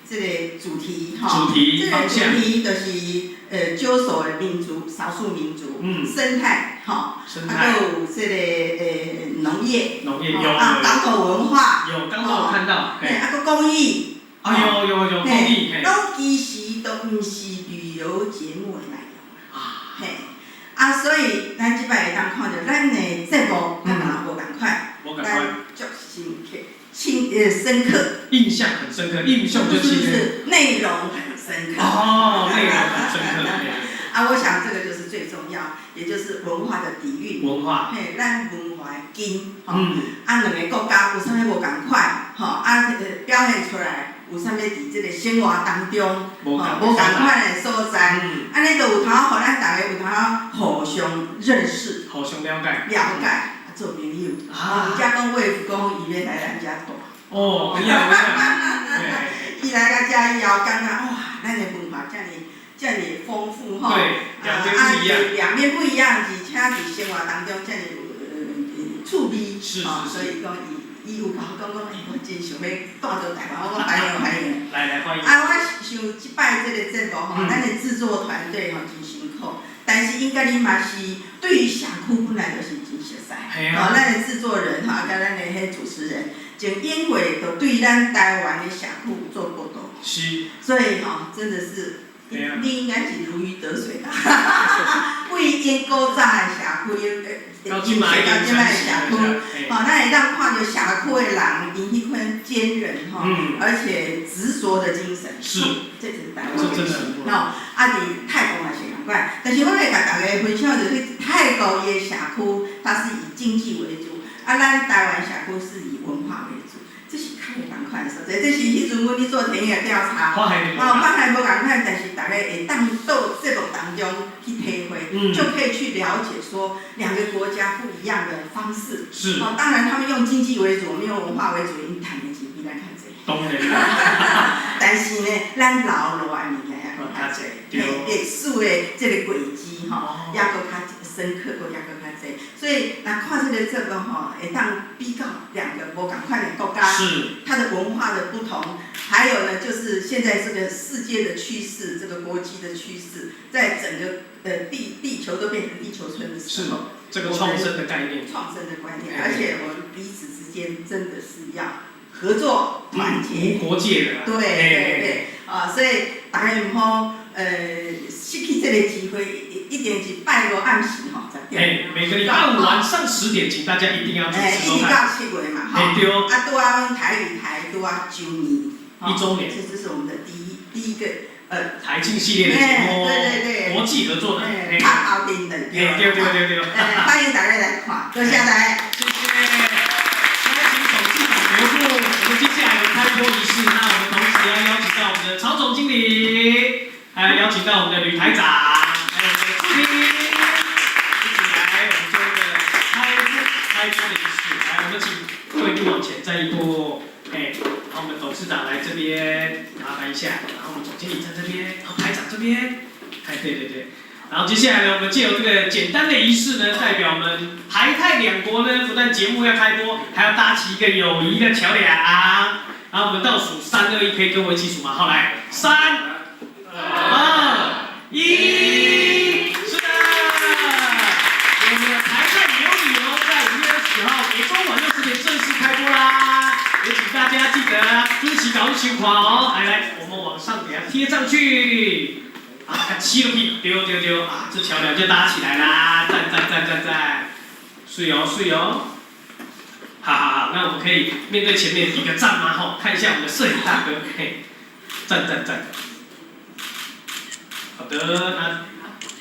這個主題，吼，這個主題就是少數的民族、少數民族，生態，吼，啊，閣有這個農業，啊，港口文化，有，剛剛我看到，嘿，啊，閣公益，啊，有有有公益，攏其實都毋是旅遊節目的內咱這擺會當看著咱的節目佮別人無仝款，無仝款，咱足深刻、深深刻，印象很深刻，印象不就是是不是，內容很深刻。哦，內容很深刻，啊，我想這個就是最重要，也就是文化的底蘊。文化，嘿，咱文化的根，吼，啊，兩个國家有啥物無仝款，吼，啊，表現出來有啥物佇這個生活當中，吼，無仝款的所在，按呢就有通予咱逐家有通互相認識、互相了解、了解，啊，做朋友。啊，毋才講魏福講伊欲來咱遮蹛。哦，有影有影。伊來到遮以後，感覺哇，咱的文化遮爾遮爾豐富吼，對，兩邊不一樣，兩邊不一樣，而且佇生活當中遮爾趣味，吼，所以講伊有共我講講，欸，我真想欲蹛倒台灣，我講歡迎歡迎。來來歡迎。啊，我想這擺這個節目吼，咱的製作團隊吼真辛苦，但是𪜶家己嘛是對於社區本來就是真熟似，吼，咱的製作人吼，佮咱的彼主持人，就因為就對咱台灣的社區有做報導，所以吼，真的是。你應該是如魚得水吧？為𪜶古早的社區，到這擺的社區，吼，咱會當看著社區的人，𪜶彼款堅韌吼，而且執著的精神，這是台灣的吼。啊，佇泰國嘛是仝款，但是我欲共大家分享就是泰國伊的社區，它是以經濟為主，啊，咱台灣社區是以文化為主。這是較無仝款的所在，這是彼陣阮咧做田野調查，哦，發現無仝款，但是大家會當到節目當中去體會，就可以去了解說兩個國家不一樣的方式。是。哦，當然他們用經濟為主，我們用文化為主，𪜶趁的錢比咱較濟。當然。但是呢，咱留落來的物件猶閣較濟，歷史的這個軌跡吼，猶閣較深刻，閣猶閣較濟。所以，若看這個節目吼，會當比較兩個無仝款的國家，它的文化的不同，還有呢，就是現在這個世界的趨勢，這個國際的趨勢，在整個地球都變成地球村的時候，這個創生的概念，創生的觀念，而且我們彼此之間真的是要合作團結，無國界的，對對對，啊，所以大家毋好失去這個機會，一定是拜五暗時吼10點。哎，每個禮拜五晚上十點，請大家一定要準時收看。一直到7月嘛，吼。對。啊，拄仔阮台語台拄仔周年。 1週年。這是我們的第一個台慶系列的節目，對對對，國際合作的，拍頭陣的，對對對對。歡迎大家來看，多謝大家。謝謝。那請董事長留步，我們接下來有開播儀式，那我們同時要邀請到我們的曹總經理，還要邀請到我們的呂台長，還有我們的助理，一起來，我們做一個開播的儀式。來，我們請貴賓往前站一步，哎，然後我們董事長來這邊，麻煩一下，然後我們總經理站這邊，然後台長這邊，哎，對對對。然後接下來呢，我們借由這個簡單的儀式呢，代表我們台泰兩國呢，不但節目要開播，還要搭起一個友誼的橋梁。然後我們倒數三二一，可以跟我一起數嗎？好，來，三、二、一，是的，我們的台泰有理由在5月29號每週晚上10點正式開播啦！也請大家記得準時搞收看哦。來來，我們往上給它貼上去。啊，七個屁，丟丟丟啊！這橋梁就搭起來啦，讚讚讚讚讚，水哦水哦，好好好，那我們可以面對前面比個讚嗎？吼，看一下我們的攝影大哥，嘿，讚讚讚。好的，那，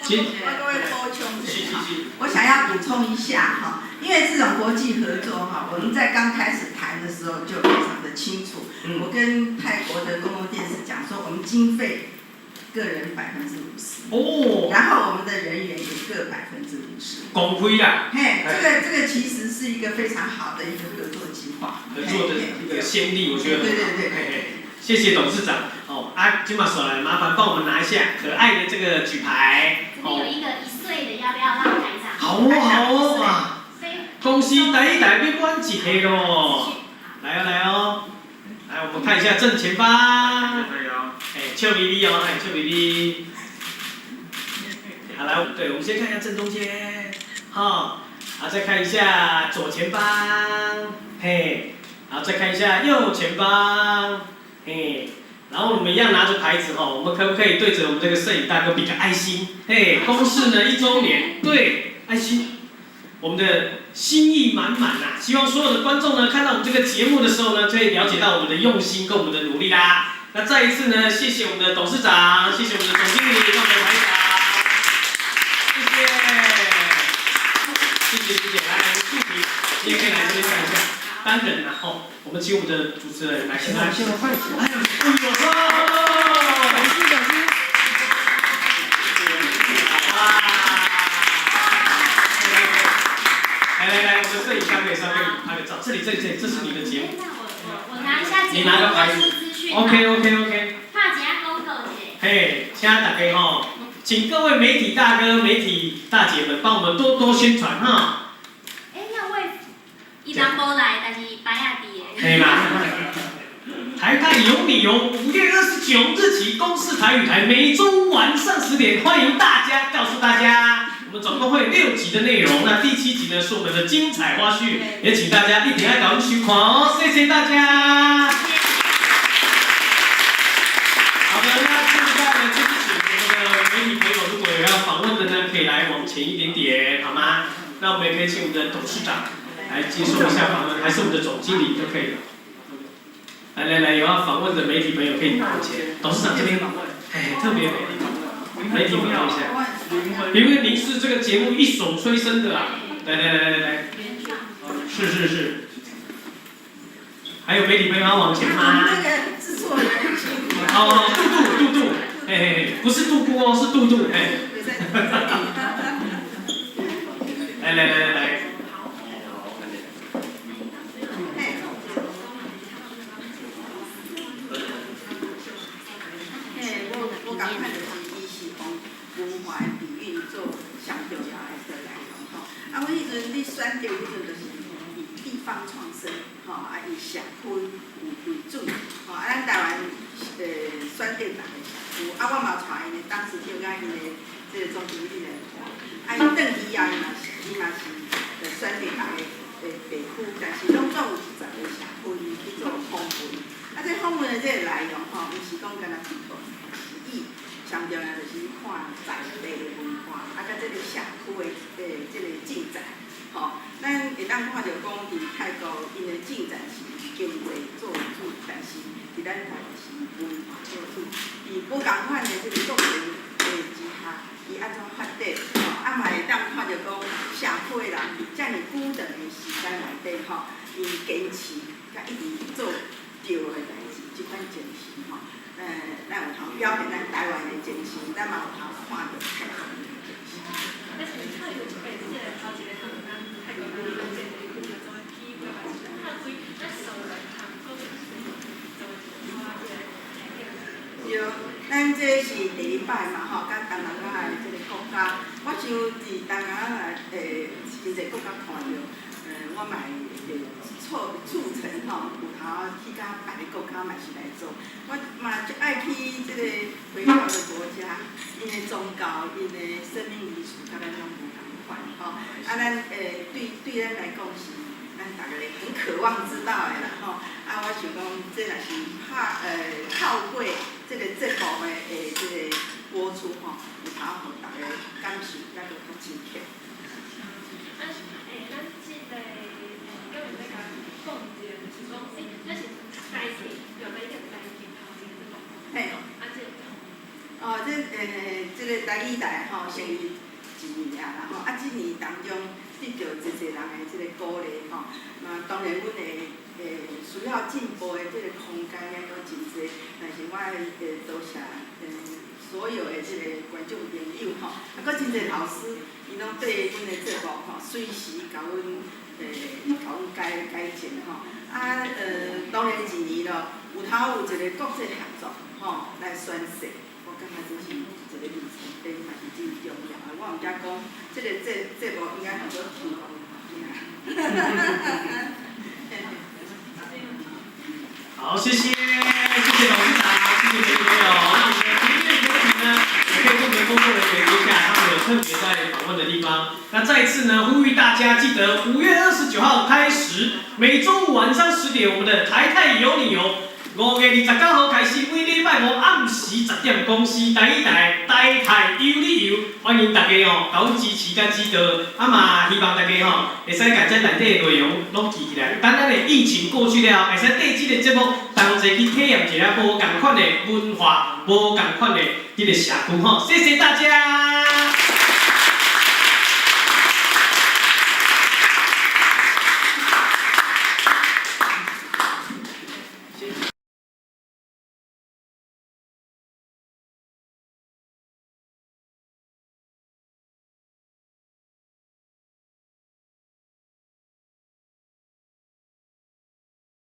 請各位補充一下，我想要補充一下哈，因為這種國際合作哈，我們在剛開始談的時候就非常的清楚。我跟泰國的公共電視講說，我們經費個人50%，哦，然後我們的人員也各50%，公費啦。嘿，這個其實是一個非常好的一個合作計劃，合作的一個先例，我覺得。對對對。謝謝董事長。哦，啊，這馬上來，麻煩幫我們拿一下可愛的這個舉牌。這邊有一個1歲的，要不要讓台長？好哦好哦哇！恭喜台台變滿1歲咯！來哦來哦，來我們看一下正前方。哎，笑眯眯哦，哎，笑眯眯。好，來，對，我們先看一下正中間，好，好，再看一下左前方，嘿，好，再看一下右前方，嘿，然後我們一樣拿着牌子哈，我們可不可以對着我們這個攝影大哥比個愛心？嘿，公視呢1週年，對，爱心，我們的心意滿滿吶，希望所有的觀眾呢，看到我們這個節目的時候呢，就會了解到我們的用心跟我們的努力啦。那再一次呢，謝謝我們的董事長，謝謝我們的總經理跟我們的台長，謝謝，謝謝謝謝，來，素婷，你也可以來這邊站一下，單人然後我們請我們的主持人來先來，先快起來，哎呦，小心小心。哇！來來來，我們攝影大哥也是要跟你拍個照，這裡這裡這裡，這是你的節目。那我拿一下節目，你拿個牌子。OK OK OK。拍一下廣告者。嘿，請大家吼，請各位媒體大哥、媒體大姐們幫我們多多宣傳哈。哎，那位伊人無來，但是牌仔佇的。嘿啦。台泰有你遊，5月29日起，公視台語台每周晚上10點，歡迎大家告訴大家，我們總共會有6集的內容，那第7集呢是我們的精彩花絮，也請大家一定要趕緊去看哦，謝謝大家。好的，那現在呢，就是請我們的媒體朋友，如果有要訪問的呢，可以來往前一點點，好嗎？那我們也可以請我們的董事長來接受一下訪問，還是我們的總經理都可以。來來來，有要訪問的媒體朋友可以往前，董事長這邊，哎，特別媒體訪問一下，因為您是這個節目一手催生的啊！來來來來來，是是是，還有媒體朋友要往前嗎？這個製作人。哦，杜杜杜杜，哎哎，不是杜姑哦，是杜杜，哎。來來來來來。我感覺就是伊是講文化的底蘊做上重要的一個內容吼。啊，阮彼陣咧選擇彼陣就是以地方創生吼，啊以社區為主吼。啊，咱台灣選擇逐个社區，啊，我嘛帶𪜶的董事長佮𪜶的這個總經理來看。啊，伊轉去以後，伊嘛是選擇逐个地區，但是攏總有10個社區伊去做訪問。啊，這訪問的這個內容吼，毋是講干焦佚佗。上重要就是看在地的文化，啊，佮這個社區的這個進展，吼，咱會當看著講，佇泰國𪜶的進展是經濟做主，但是佇咱台灣是文化做主。佇無仝款的這個國情的之下，伊按怎發展，吼，啊嘛會當看著講，社區的人佇遮爾久長的時間內底，吼，伊堅持佮一直做對的代誌，這款精神，吼。咱有通表現咱台灣的精神，咱嘛有通看著泰國的精神。但是特有一擺，這個頭一个咱泰國咱咱這個地區做去規劃是拍開，咱所有人通講做一寡這個體驗。對，咱這是第一擺嘛吼，佮東南亞的這個國家，我想佇東南亞真濟國家看著，我嘛會促成吼，有通去甲別个國家嘛是來做。我嘛足愛去這個回教的國家，𪜶的宗教、𪜶的生命儀式，佮咱攏無仝款吼。啊，咱對咱來講是，咱逐个很渴望知道的啦吼。啊，我想講，這若是透過這個節目的這個播出吼，有通予逐个感受猶閣較深刻。啊，咱這個敢會使共講一下，就是講，咱是台視，對，咱一定台視頭一個節目。嘿。啊，這個。哦，這個台語台吼，成立一年啊啦吼，啊，這年當中得著濟濟人的這個鼓勵吼，嘛當然阮會需要進步的這個空間猶閣真濟，但是我會多謝所有的這個觀眾朋友吼，啊，閣真濟老師，伊攏對阮的節目吼，隨時共阮改進吼。啊，當然一年咯，有通有一個國際合作吼來宣示，我感覺這是一個里程碑，嘛是真重要的。我毋敢講，這個節目應該叫做天王。好，謝謝，謝謝董事長，謝謝媒體朋友。那我們的平面媒體呢，也可以跟我們的工作人員約下，他們有特別在訪問的地方。那再一次呢，呼籲大家記得5月29號開始，每週五晚上10點，我們的台泰有你遊。5月29號開始，每禮拜五暗時10點，公視台語台台泰遊你遊，歡迎大家吼，共阮支持佮指導，啊嘛希望大家吼，會使共這內底的內容攏記起來。等咱的疫情過去了，會使綴這個節目同齊去體驗一下無仝款的文化，無仝款的這個社區吼。謝謝大家。